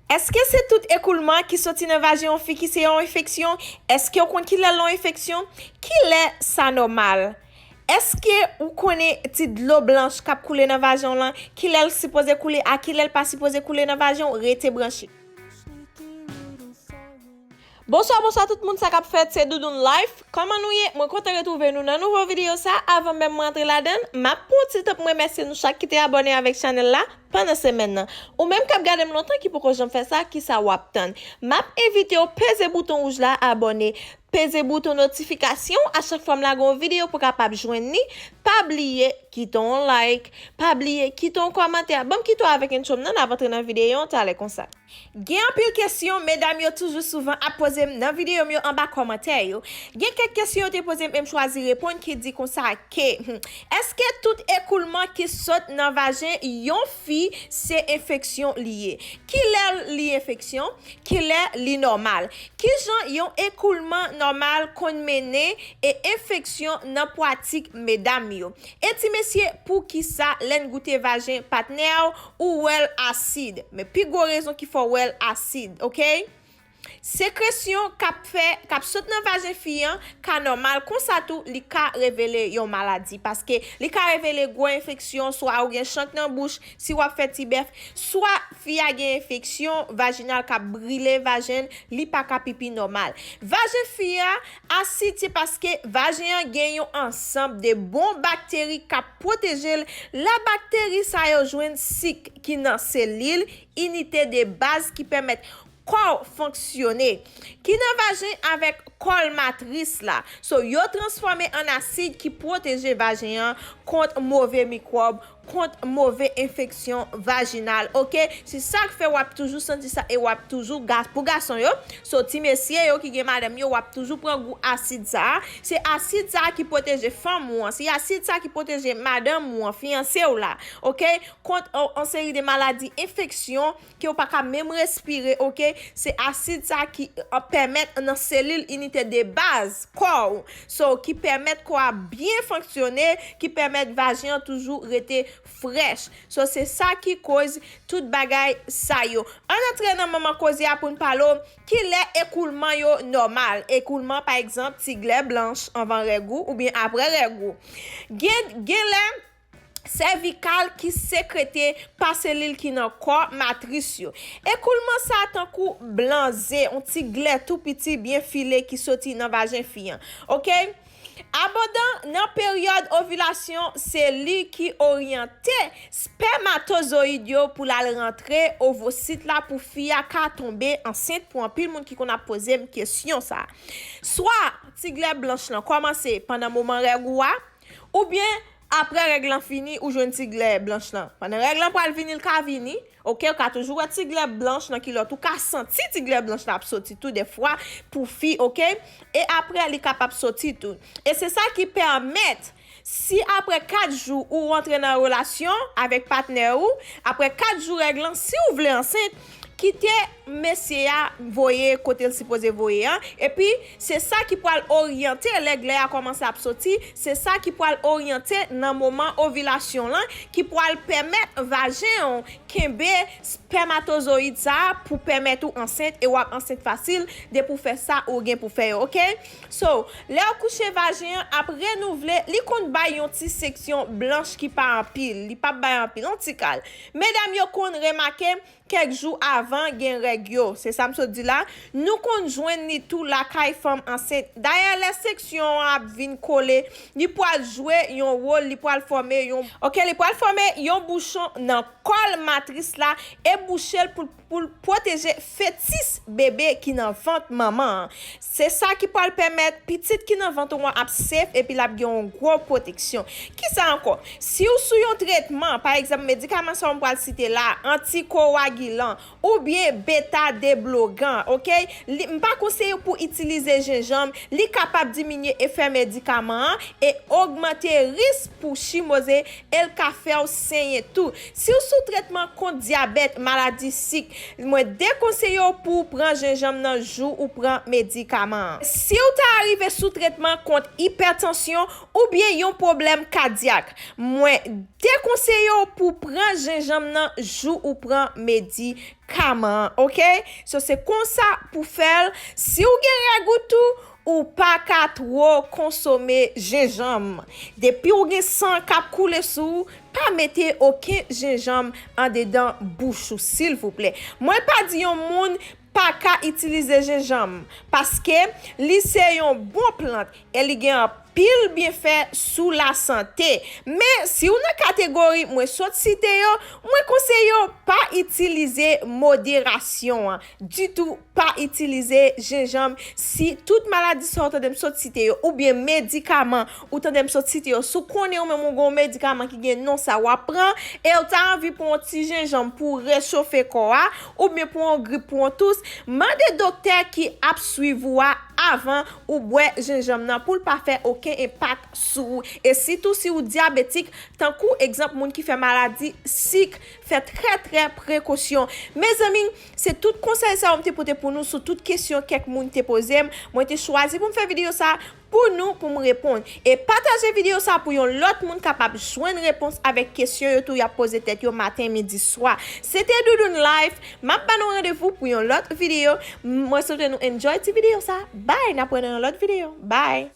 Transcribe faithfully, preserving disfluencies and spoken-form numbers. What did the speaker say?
Èske se tout ekoulman ki soti nan vajen yon fi ki se yon enfeksyon? Èske w konn kilè l yon enfeksyon? Kilè sa nòmal? Èske ou konnen ti dlo blanch k ap koule nan vajen w lan? Kilè l sipoze koule? A kilè l pa sipoze koule nan vajen w? Rete branche. Bonswa, bonswa tout moun, sa k ap fèt? Se Doudoune Life. Kòman nou ye? Mwen kontan retwouve nou nan nouvo videyo sa. Avan menm mwen antre ladan l, m ap pran yon ti tan pou m remèsye nou chak ki te abòne avèk chanèl la pandan semèn nan. Ou menm k ap gade m lontan ki poko janm fè sa, kisa w ap tann? M ap envite w peze bouton wouj la, abòne, peze bouton notifikasyon a chak fwa m lage yon videyo pou w kapab jwenn li. Pa bliye kite yon like, pa bliye kite yon kòmantè. Ban m kite w avèk entwo m nan, n ap antre nan videyo an talè konsa. Gen anpil kesyon medam yo toujou souvan ap poze m nan videyo m yo anba kòmantè yo. Gen kèk kesyon yo te poze m e m chwazi reponn ki di konsa ke, hmm, èske tout ekoulman ki sot nan vajen yon fi se enfeksyon li ye? Kilè li enfeksyon? Kilè li nòmal? Kijan yon ekoulman nòmal konn mennen e enfeksyon nan pwatik medam yo? E ti mesye, poukisa lè n goute vajen patnè w, ou wè l asid? Men pi gwo rezon ki fè w wè l asid, oke? Sekresyon k ap fè, k ap sot nan vajen fi an ka nòmal, konsa tou li ka revele yon maladi, paske li ka revele gwo enfeksyon, swa ou gen chank nan bouch si w ap fè tibèf, swa fi a gen enfeksyon vajinal k ap brile vajen l, li pa ka pipi nòmal. Vajen fi a asid, se paske vajen an gen yon ansanm de bon bakteri k ap pwoteje l. Lè bakteri sa yo jwenn sik ki nan selil inite de baz ki pèmèt kò w fonksyone, ki nan vajen avèk kòl matris la. So, yo transfòme an asid ki pwoteje vajen an kont move mikwòb, kont move enfeksyon vajinal, oke? Se sa k fè w ap toujou santi sa e w ap toujou, ga-, pou gason yo, so, ti mesye yo ki gen madanm yo, w ap toujou pran gou asid sa a. Se asid sa a ki pwoteje fanm ou an, se asid sa a ki pwoteje madanm ou an, fiyanse w la, oke? Kont, o, yon seri de maladi enfeksyon ke w pa ka menm respire, oke? Se asid sa ki, e, pèmèt nan selil inite de baz kò w. So, ki pèmèt kò a byen fonksyone, ki pèmèt vajen an toujou rete frèch. So, se sa ki koz tout bagay sa yo. Ann antre nan manman koze a pou n pale w kilè ekoulman yo nòmal. Ekoulman, pa egzanp, ti glè blanch anvan règ ou oubyen apre règ ou. Gen, gen lè, sèvikal ki sekrete pa selil ki nan kò matris yo. Ekoulman sa a tankou blan ze, yon ti glè tou piti byen file ki soti nan vajen fi an. Oke? Abandan nan peryòd ovilasyon, se li ki oryante spèmatozoyid yo pou l al rantre ovosit la pou fi a ka tonbe ansent. Pou anpil moun ki konn ap poze m kesyon sa a. Swa ti glè blanch lan kòmanse pandan moman règ ou a, oubyen apre règ lan fini, ou jwenn ti glè blanch lan. Pandan règ lan pral vini, l ka vini, oke, ou ka toujou wè ti glè blanch nan kilòt, ou ka santi ti glè blanch la ap soti tou dèfwa pou fi, oke, e apre li kapab soti tou. E se sa ki pèmèt, si apre kat jou ou rantre nan relasyon avèk patnè ou, apre kat jou règ lan, si w vle ansent, kite mesye a voye kote l sipoze voye an, epi se sa ki pral oryante lè glè a kòmanse ap soti, se sa ki pral oryante nan moman ovilasyon lan, ki pral pèmèt vajen w kenbe spèmatozoyid sa a pou pèmèt ou ansent, e w ap ansent fasil depi w fè sa ou gen pou fè yo, oke? So, lè w kouche vajen an ap renouvle, li konn bay yon ti seksyon blanch ki pa anpil, li p ap bay anpil, yon ti kal. Medam yo konn remake kèk jou avan gen règ yo, se sa m sot di la, nou konn jwenn li tou lakay fanm ansent. Dayè, lè seksyon an ap vin kole, li pral jwe yon wòl, li pral fòme yon, oke, li pral fòme yon bouchon nan kòl matris la e bouche l pou, pou l pwoteje fetis, bebe ki nan vant manman an. Se sa ki pral pèmèt pitit ki nan vant ou an ap safe epi l ap gen yon gwo pwoteksyon. Kisa ankò? Si w sou yon tretman, pa egzanp, medikaman sa yo m pral site la, antikowagilan, oubyen beta deblogan, oke? Li, m pa konseye w pou itilize jenjanm, li kapab diminye efè medikaman an e ogmante risk pou chimoze e l ka fè w senyen tou. Si w sou tretman kont dyabèt, maladi sik, mwen dekonseye w pou w pran jenjanm nan jou ou pran medikaman an. Si w ta rive sou tretman kont ipètansyon oubyen yon pwoblèm kadyak, mwen dekonseye w pou w pran jenjanm nan jou ou pran medikaman. medikaman an, oke? So, se konsa pou fè l. Si w gen règ ou tou, ou pa ka twò konsome jenjanm. Depi w gen san k ap koule sou ou, pa mete okenn jenjanm andedan bouch ou, silvouplè. Mwen pa di yon moun pa ka itilize jenjanm, paske li se yon bon plant e li gen anpil byenfè sou lasante. Men, si w nan kategori mwen sot site yo, mwen konseye w pa itilize moderasyon an ditou. Pa itilize jenjanm si tout maladi sa w tande m sot site yo, oubyen medikaman ou tande m sot site yo. Si w konnen ou menm ou gen yon medikaman ki gen non sa w ap pran, e w ta anvi pran yon ti jenjanm pou w rechofe kò a, oubyen pou yon grip, pou yon tous, mande doktè ki ap swiv ou a avan ou bwè jenjanm nan pou l pa fè okenn enpak sou ou. E sitou si w dyabetik, tankou egzanp moun ki fè maladi sik, fè trè, trè prekosyon. Mezanmi, se tout konsèy sa yo m te pote pou nou sou tout kesyon kèk moun te poze m. Mwen te chwazi pou m fè videyo sa pou nou, pou m reponn. E pataje videyo sa pou yon lòt moun kapab jwenn repons avèk kesyon yo tou y ap poze tèt yo maten, midi, swa. Se te Doudoune Life. M ap ba nou randevou pou yon lòt videyo. Mwen swete nou enjoy ti videyo sa. Bye, n ap wè nan yon lòt videyo. Bye.